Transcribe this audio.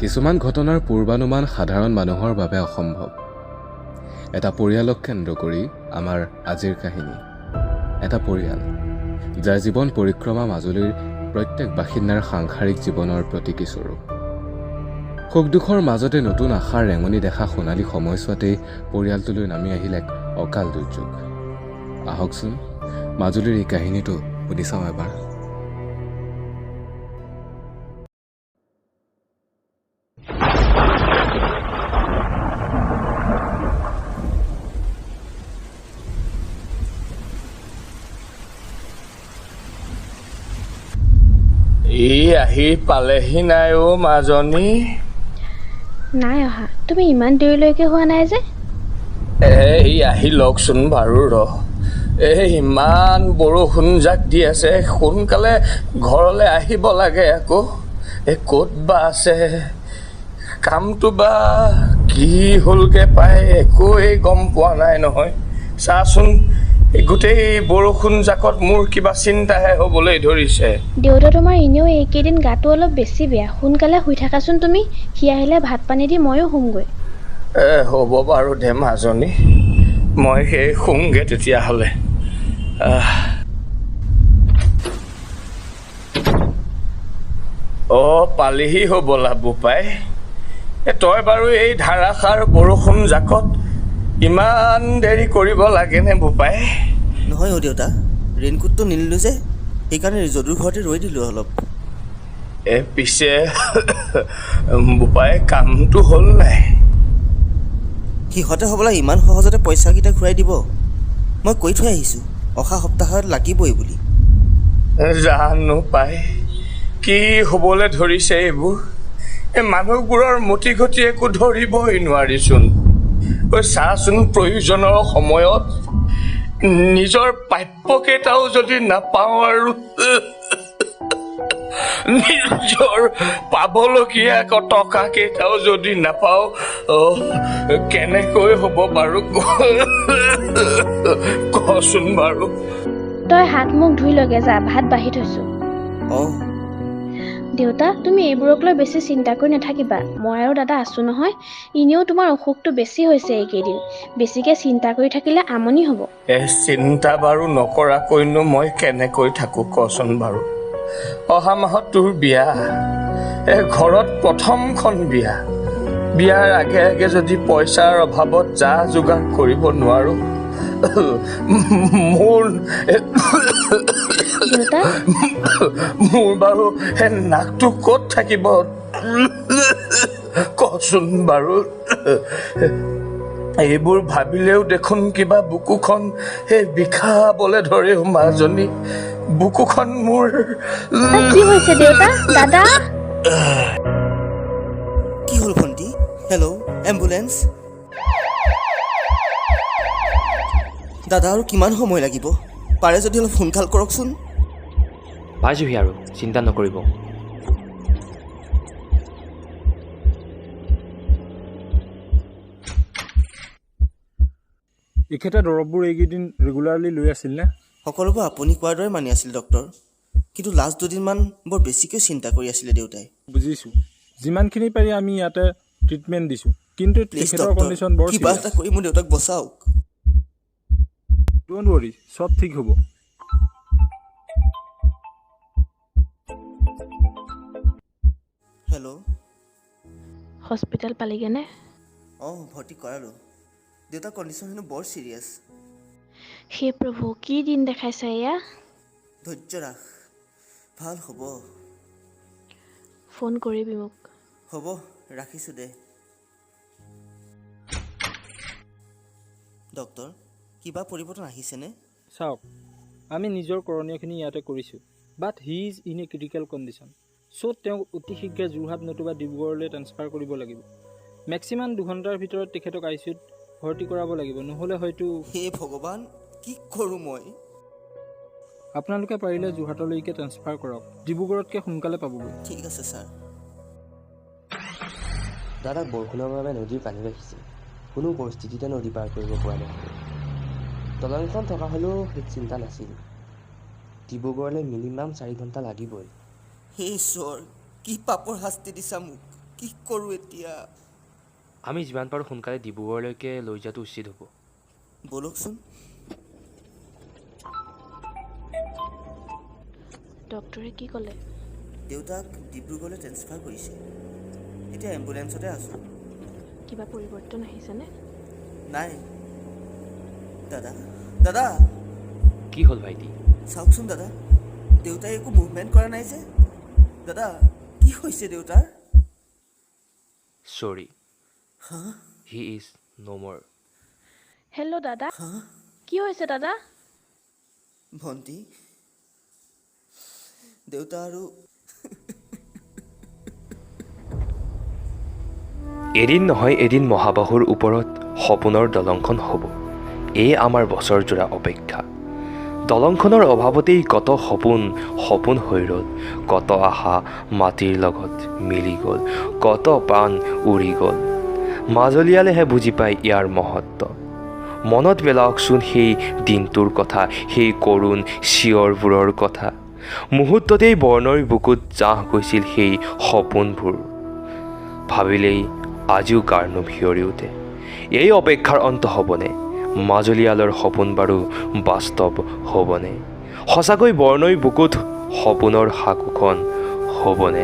কিছুমান ঘটনাৰ পূৰ্বানুমান সাধাৰণ মানুহৰ বাবে অসম্ভৱ। এটা পৰিয়ালক কেন্দ্ৰ কৰি আমাৰ আজিৰ কাহিনী। এটা পৰিয়াল, যাৰ জীৱন পৰিক্ৰমা মাজুলীৰ প্ৰত্যেক বাসিন্দাৰ সাংসাৰিক জীৱনৰ প্ৰতীকী স্বৰূপ। সুখ দুখৰ মাজতে নতুন আশাৰ ৰেঙনি দেখা সোণালী সময়ছোৱাতেই পৰিয়ালটোলৈ নামি আহিল এক অকাল দুৰ্যোগ। আহকচোন, মাজুলীৰ এই কাহিনীটো শুনি চাওঁ এবাৰ। ই আহি পালেহি নাই অ' মাজনী? নাই অহা। তুমি ইমান দেৰিলৈকে হোৱা নাই যে? এ ই আহি লওকচোন বাৰু। ৰ, এই ইমান বৰষুণ জাক দি আছে, সোনকালে ঘৰলৈ আহিব লাগে আকৌ। এই ক'ত বা আছে, কামটো বা কি হ'লগে পাই, একোৱেই গম পোৱা নাই নহয়। চাচোন, এই গোটেই বৰষুণ জাকত মোৰ কিবা চিন্তাহে হ'বলৈ ধৰিছে। দেউতা, তোমাৰ এনেও এইকেইদিন গাটো অলপ বেছি বেয়া। সোনকালে শুই থাকাচোন তুমি। সি আহিলে ভাত পানী দি ময়ো শুমগৈ। এ হ'ব বাৰু দে মাজনী, মই সেই শুমগে তেতিয়াহ'লে। অ' পালিহি হ'বলা বোপাই। এ তই বাৰু এই ধাৰাসাৰ বৰষুণ জাকত ইমান দেৰি কৰিব লাগেনে বোপাই? নহয় অ' দেউতা, ৰেইনকোটটো নিনিলোঁ যে, সেইকাৰণে যদুৰ ঘৰতে ৰৈ দিলোঁ অলপ। এ পিছে বোপাই, কামটো হ'ল নাই? সিহঁতে হ'বলা ইমান সহজতে পইচাকেইটা ঘূৰাই দিব? মই কৈ থৈ আহিছোঁ, অহা সপ্তাহত লাগিবই বুলি। জানো পাই, কি হ'বলৈ ধৰিছে এইবোৰ। এই মানুহবোৰৰ মতি গতি একো ধৰিবই নোৱাৰিচোন। ঐ চাচোন, প্ৰয়োজনৰ সময়ত নিজৰ প্ৰাপ্যকেইটাও যদি নাপাওঁ আৰু নিজৰ পাবলগীয়া টকাকেইটাও যদি নাপাওঁ, কেনেকৈ হ'ব বাৰু কচোন বাৰু? তই হাত মুখ ধুই লগে যা, ভাত বাঢ়ি থৈছোঁ। অঁ। দেউতা, তুমি এইবোৰক লৈ বেছি চিন্তা কৰি নাথাকিবা। মই আৰু দাদা আছোঁ নহয়। এনেও তোমাৰ অসুখটো বেছি হৈছে এইকেইদিন। বেছিকৈ চিন্তা কৰি থাকিলে আমনি হ'ব। এ চিন্তা বাৰু নকৰাকৈনো মই কেনেকৈ থাকোঁ কচোন বাৰু? অহা মাহত তোৰ বিয়া, এ ঘৰত প্ৰথমখন বিয়া। বিয়াৰ আগে আগে যদি পইচাৰ অভাৱত যা যোগাৰ কৰিব নোৱাৰোঁ, মোৰ দেউতা, মোৰ বাৰু সেই নাকটো ক'ত থাকিব কচোন বাৰু? এইবোৰ ভাবিলেও দেখোন কিবা বুকুখন সেই বিষাবলৈ ধৰে অ' মাজনী, বুকুখন মোৰ। কি হৈছে দেউতা? দাদা, কি হ'ল ভণ্টি? Hello', ambulance? দাদা, আৰু কিমান সময় লাগিব? পাৰে যদি অলপ সোনকাল কৰকচোন। পাইছোঁহি আৰু, চিন্তা নকৰিব। এখেতে দৰৱবোৰ এইকেইদিন ৰেগুলাৰলি লৈ আছিল নে? সকলোবোৰ আপুনি কোৱাৰ দৰে মানি আছিল ডক্টৰ, কিন্তু লাষ্ট দুদিনমান বৰ বেছিকৈ চিন্তা কৰি আছিলে দেউতাই। বুজিছোঁ। যিমানখিনি পাৰি আমি ইয়াতে ট্ৰিটমেণ্ট দিছোঁ, কিন্তু প্লিজ তেখেতৰ ডক্টৰ, কণ্ডিশ্যন বৰ কিবা এটা কৰি মোৰ দেউতাক বচাওক। Don't worry, চব ঠিক হ'ব। হেল্ল'। হস্পিটেল পালিগেনে? অঁ, ভৰ্তি কৰালোঁ। দেউতাৰ কণ্ডিশ্যন হেনো বৰ ছিৰিয়াছ। হে প্ৰভু, কি দিন দেখাইছা এয়া! ধৈৰ্য ৰাখ, ভাল হ'ব। ফোন কৰিবি মোক। হ'ব, ৰাখিছোঁ দে। ডক্টৰ, কিবা পৰিৱৰ্তন আহিছেনে? চাওক, আমি নিজৰ কৰণীয়খিনি ইয়াতে কৰিছোঁ, but he is in a critical condition. So তেওঁক অতি শীঘ্ৰে যোৰহাট নতুবা ডিব্ৰুগড়লৈ ট্ৰেন্সফাৰ কৰিব লাগিব। মেক্সিমাম 2 ঘণ্টাৰ ভিতৰত তেখেতক আই চি ইউত ভৰ্তি কৰাব লাগিব, নহ'লে হয়তো হে ভগৱান, কি কৰোঁ মই? আপোনালোকে পাৰিলে যোৰহাটলৈকে ট্ৰেন্সফাৰ কৰক, ডিব্ৰুগড়তকৈ সোনকালে পাবগৈ। ঠিক আছে ছাৰ। দাদাক বৰষুণৰ বাবে নদীৰ পানী বাঢ়িছে। কোনো পৰিস্থিতিতে নদী পাৰ কৰিব পৰা নহ'ব। দলংখন থকা হ'লেও সেই চিন্তা নাছিল। ডিব্ৰুগড়লৈ মিনিমাম 4 ঘণ্টা লাগিবই। হে ঈশ্বৰ, কি পাপৰ শাস্তি দিছা মোক? কি কৰোঁ এতিয়া? আমি যিমান পাৰোঁ সোনকালে ডিব্ৰুগড়লৈকে লৈ যোৱাটো উচিত হ'ব। ব'লকচোন। ডক্টৰে কি ক'লে? দেউতাক ডিব্ৰুগড়লৈ ট্ৰেন্সফাৰ কৰিছে, এতিয়া এম্বুলেঞ্চতে আছোঁ। কিবা পৰিৱৰ্তন আহিছেনে? নাই। দাদা, দাদা। কি হ'ল ভাইটি? চাওকচোন দাদা, দেউতাই একো মুভমেণ্ট কৰা নাই যে। দাদা, কি হৈছে দেউতাৰ? Sorry, he is no more. Hello দাদা, কি হৈছে দাদা? ভণ্টি, দেউতা আৰু এদিন নহয় এদিন মহাবাহুৰ ওপৰত সপোনৰ দলংখন হ'ব। এই আমাৰ বছৰজোৰা অপেক্ষা। দলংখনৰ অভাৱতেই কত সপোন সপোন হৈ ৰ'ল, কত আশা মাটিৰ লগত মিলি গ'ল, কত প্ৰাণ উৰি গ'ল। মাজলীয়ালেহে বুজি পায় ইয়াৰ মহত্ব। মনত পেলাওকচোন সেই দিনটোৰ কথা, সেই কৰুণ চিঞৰবোৰৰ কথা। মুহূৰ্ততেই বৰনৈৰ বুকুত জাহ গৈছিল সেই সপোনবোৰ। ভাবিলেই আজিও গাৰ নোম শিয়ৰি উঠে। এই অপেক্ষাৰ অন্ত হ'বনে? মাজলীয়ালৰ সপোন বাৰু বাস্তৱ হ'বনে? সঁচাকৈ বৰনৈৰ বুকুত সপোনৰ সাঁকোখন হ'বনে?